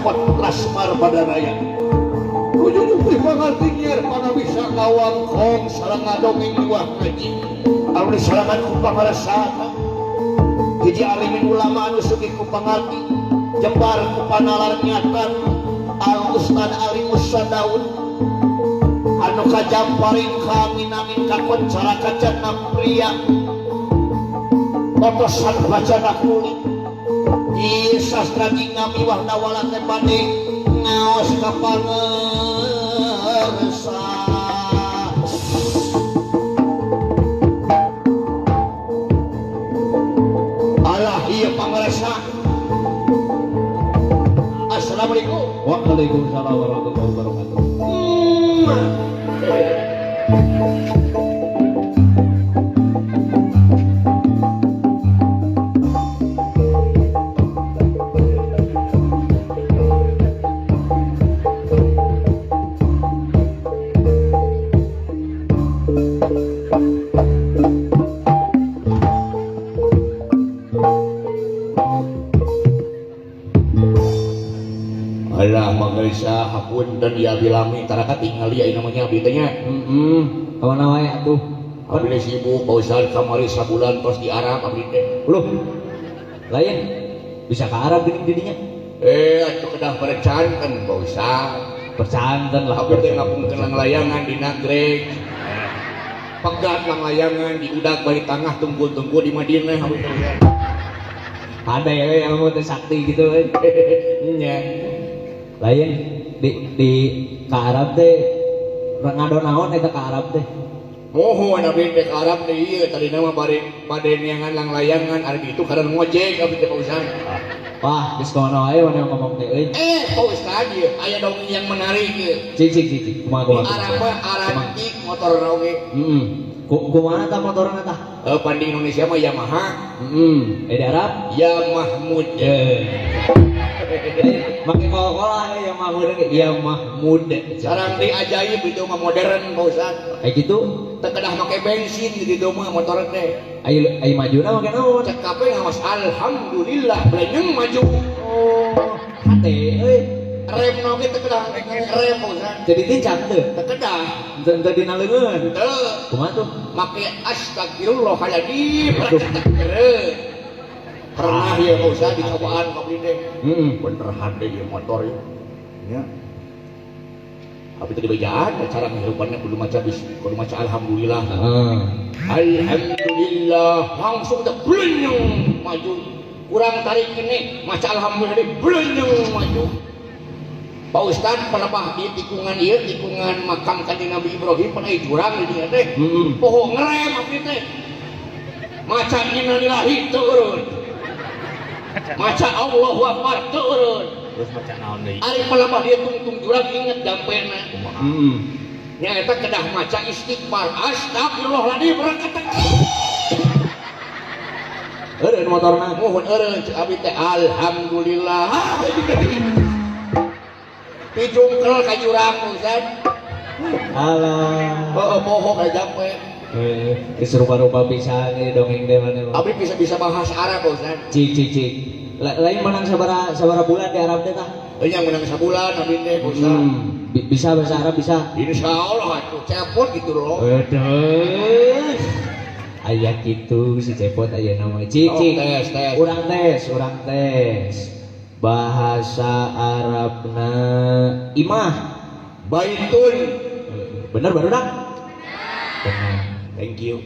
Dicokot Semar Badaraya. Ujung-ujung pangarti nyiar pana bisa ngawangkong sareng ngadongeng buah ngaji. Anu disarangan ku pangaresana. Hiji alimin ulama anu sugih ku pangarti, jembar ku panalar nyatan Al Ustad Ali Musa Daud anu kajamparing kaangin-angin kakoncara kacana pria otosan bacana kulit di sastra ngamiwah nawala teh bade ngaos ka pangersa. Alah ieu pangersa. Assalamualaikum. Waalaikumsalam warahmatullahi wabarakatuh. Alah mangrisa hapunten ya bilami taraka tingali aya namanya abdi teh nya. Heeh. Kawana wae atuh. Abdi teh sibuk Pak Ustad kamari sabulan tos di Arab abdi teh. Loh. Lain bisa ke Arab geuning di dinya. Atuh kedah percanten Pak Ustad. Percanten lah. Abdi teh ngapungkeun langlayangan di Nagreg. Pegat langlayangan di udag bari tangah tunggul-tunggul di Madinah abdi teh. Ada ya ilmu teh sakti gitu euy. Nya. Lain di ka Arab teh ngadon naon eta ka Arab teh. Mohon abdi teh ka Arab teh ieu tadina mah bari bade neangan langlayangan ari ditu karena ngojek abdi teh Pak Ustad. Wah, geus kumaha wae mana ngomong teh euy. Pak Ustad ieu aya dongeng yang menarik ieu. Cik cik cik cik. Kumaha Di kumaha. Arab mah arantik motorna oge. Heeh. Kumaha tah motorna tah? Pan di Indonesia mah Yamaha. Heeh. Di Arab? Ya Mahmud. Make kol-kolah ya Mahmud ge. Ya Mahmud. Sarang di ajaib itu mah modern Pak Ustad. Kayak gitu. Teu kedah make bensin di ditu mah motor teh. Ayo ayo majuna make naon? Cek kape ngawas alhamdulillah blenyeng maju. Oh, hate euy. Rem oge teu kedah rem Pak Ustad. Jadi tincak teu. Teu kedah. Teu teu dina leungeun. Teu. Kumaha tuh? Make astagfirullahaladzim. Pernah ya Pak Ustad dicobaan ka abdi teh. Heeh. Bener hade ieu motor ieu. Nya. Abdi teh dibejaan cara ngehirupannya kudu maca bis kudu maca alhamdulillah. Heeh. Alhamdulillah langsung teh blenyeng maju. Kurang tarik ini maca alhamdulillah blenyeng maju. Pak Ustad pelebah di tikungan ieu tikungan makam Kanjeng Nabi Ibrahim pan aya jurang di dieu teh. Heeh. Poho ngerem abdi teh. Maca innalillahi teu eureun. Maca Allahu Akbar teu eureun. Terus maca naon deui? Ari pelebah dia tungtung jurang inget jampena. Heeh. Nya eta kedah maca istighfar. Astagfirullahaladzim berangkat. Eureun motorna. Mohon eureun cek abdi teh alhamdulillah. Pijungkel ka jurang Ustad. Alah. Heeh poho ka jampe. Geus rupa-rupa pisan ieu dongeng teh maneh. Abdi bisa-bisa bahasa Arab Ustad. Cik cik cik. Lain menang sabara sabara bulan di Arab teh tah? Euy yang menang sabulan abdi teh Ustad. Bisa bahasa Arab bisa. Insyaallah atuh cepot gitu loh. Aduh. Aya kitu si cepot aya nama. Cik cik. Tes tes. Urang tes, urang tes. Bahasa Arabna imah. Baitun. Bener baru dah? Bener. Thank you.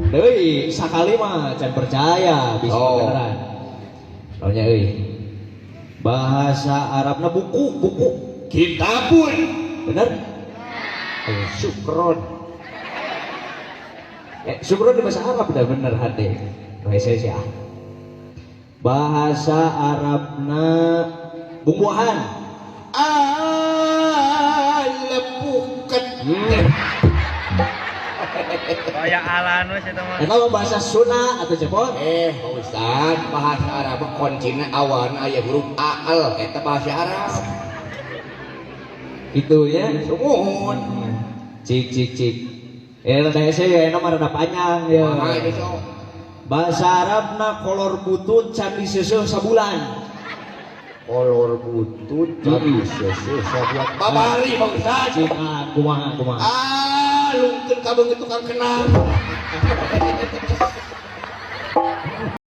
Deui sakali mah can percaya bisa Oh. beneran. Soalnya euy. Bahasa Arabna buku, buku. Kitabun. Bener? Syukron. Syukron di bahasa Arab udah bener hade. Hese sih ah. Bahasa Arabna bumbuhan. Alepuket. Kayak alan we eta mah. Eta mah bahasa Sunda atau cepot? Pak Ustad, bahasa Arab kuncina awan aya huruf A al eta bahasa Arab. Itu ya. Sumuhun. Cik cik cik. Rada hese ya eta mah rada panjang ya. Kumaha itu sok? Bahasa Arabna kolor butut can diseuseuh sabulan. Kolor buntut tapi seseh sabuat babari Bang Ustad. Cing ah, kumaha kumaha. Ah, lungkeun ka beungeut tukang kenang.